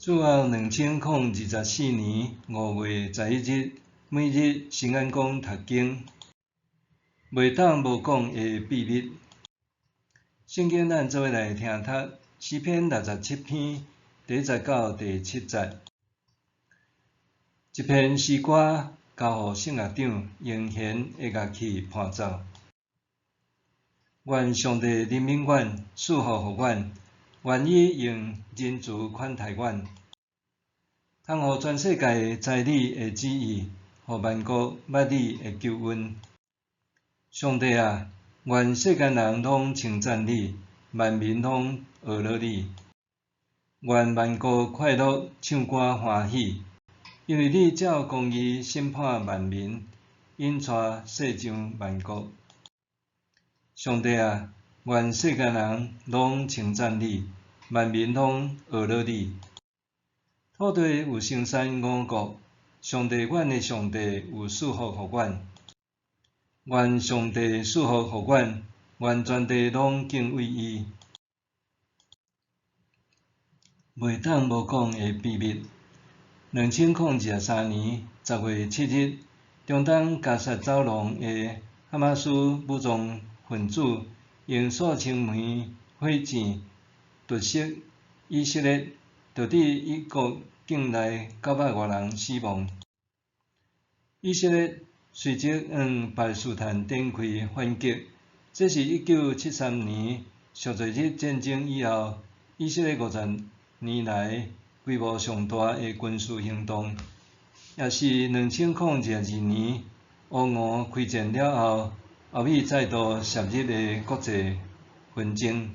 主後2024年5月11日，每日新眼光讀經，袂當無講的秘密。聖經咱做伙來聽讀詩篇67篇第1節到第七節。一篇詩歌交予聖樂長，用弦的樂器伴奏。願上帝憐憫阮，賜福予阮，願伊用仁慈款待阮。通予全世界知你的旨意，予萬國捌你的救恩。上帝啊，願世間人攏稱讚你，萬民攏學樂你。願萬國快樂，唱歌歡喜，因為你照公義審判萬民，引帶世上萬國。上帝啊，願世間人攏稱讚你，萬民攏學樂你。土地有生產五穀，上帝阮的上帝有賜福予阮。願上帝賜福予阮，願全地攏敬畏伊。袂當無講的秘密。2023年10月7日，中東加薩走廊的哈馬斯武裝分子用數千枚火箭突襲以色列，導致以國境內900外人死亡。以色列隨即向巴勒斯坦展開反擊，這是1973年贖罪日戰爭以後，以色列50年來規模上大的軍事行動，也是2022年烏俄開戰了後，後尾再度涉入的國際紛爭。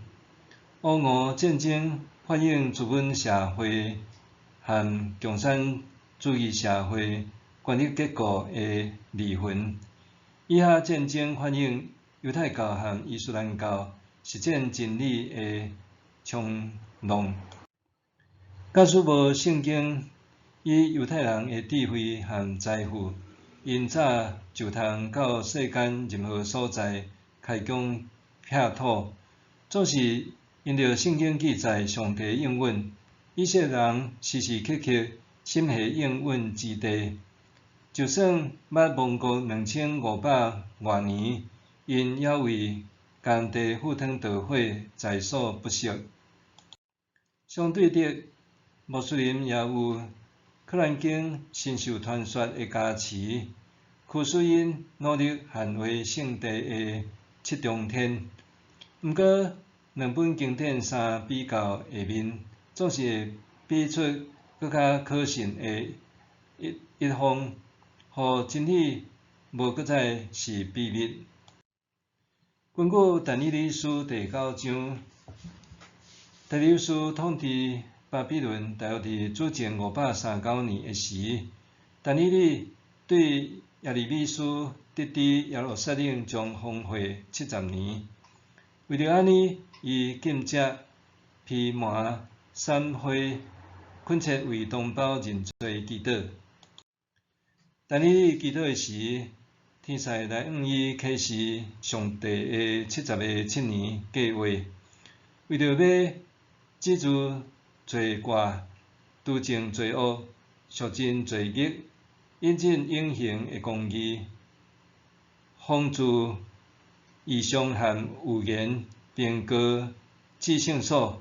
烏俄戰爭反映資本社會和共產主義社會權力結構的裂痕。以哈戰爭反映猶太教和伊斯蘭教實踐真理的衝撞。假使無聖經以猶太人的智慧和財富，𪜶早就通到世間任何所在開疆闢土。總是因著聖經記載上帝應允，以色列人時時刻刻心繫應允之地。就算捌亡國2500外年，𪜶猶為共地赴湯蹈火，在所不惜。相對的，穆斯林也有《可蘭經》神獸傳說的加持，驅使𪜶努力捍衛聖地的七重天。毋過，兩本經典相比較下面，總是會比出閣較可信的一方，予真理無閣再是秘密。根據但以理書第九章，大流士統治巴比倫大約佇主前539年的時，但以理對耶利米書直佇耶路撒冷將荒廢七十年。為著按呢，伊禁食、披麻、捎灰，懇切為同胞認罪祈禱。但以理祈禱的時，天使來向伊啟示上帝的七十个七年計劃，為著欲止住罪過、除淨罪惡、贖盡罪孽、引進永恆的公義、封住異象和預言，並膏至聖所。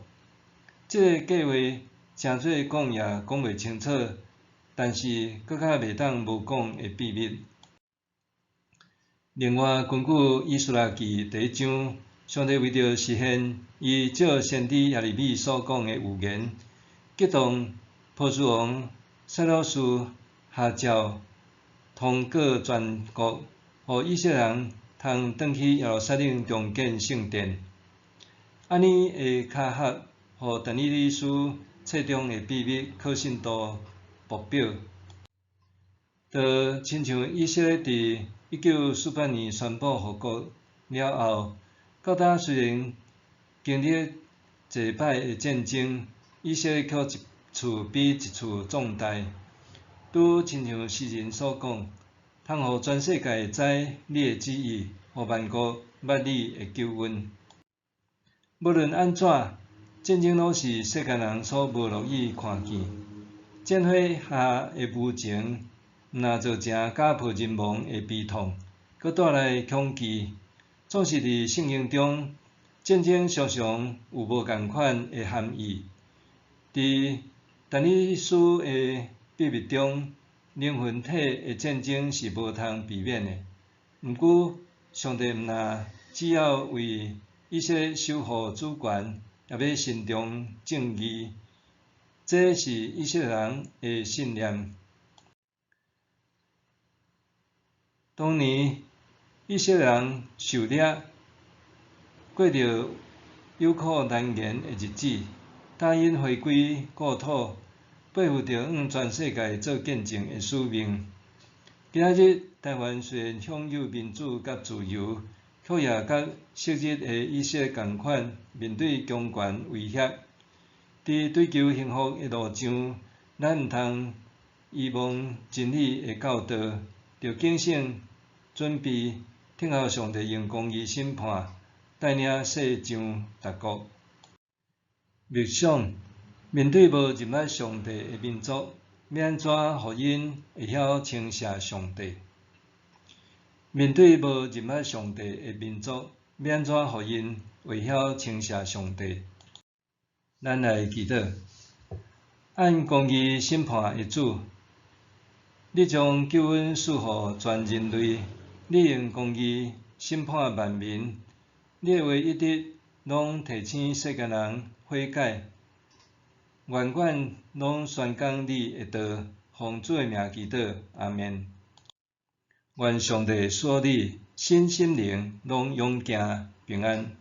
這个計劃誠濟講也講袂清楚，但是閣較袂當無講的秘密。另外，根據以斯拉記第一章，上帝為著實現伊藉先知耶利米所講的預言，激動波斯王賽魯斯下詔通告全國，予以色列人通轉去耶路撒冷重建聖殿。按呢的巧合，予但以理書冊中的秘密可信度爆表。就親像以色列佇1948年宣布復國了後，到今雖然經歷濟擺的戰爭，以色列卻一次比一次壯大。拄親像詩人所講，通予全世界知你的旨意，予萬國捌你的救恩。無論按怎，戰爭攏是世間人所無樂意看見。戰火下的無情，毋若造成家破人亡的悲痛，閣帶來恐懼。總是佇聖經中，戰爭常常有無仝款的含義。佇但以理書的秘密中，靈魂體的戰爭是無通避免的。毋過，上帝毋若只要為以色列守護主權，也欲伸張正義，這是以色列人的信念。當年以色列人受掠，過著有苦難言的日子，但𪜶回歸故土，背負著向全世界做見證的使命。今仔日台灣雖然享有民主佮自由，卻也佮昔日的以色列仝款，面對強權威脅。佇追求幸福的路上，咱毋通遺忘真理的教導，著警醒準備，等候上帝用公義審判，帶領世上逐國。默想，面對無認捌上帝的民族，欲按怎予𪜶會曉稱謝上帝？面對無認捌上帝的民族，欲按怎予𪜶會曉稱謝上帝？咱來祈禱，按公義審判的主，你將救恩賜予全人類，你用公義審判萬民，你的話一直攏提醒世間人悔改，願阮攏宣講你的道，奉主的名祈禱，阿們。願上帝賜予你身心靈攏勇健平安。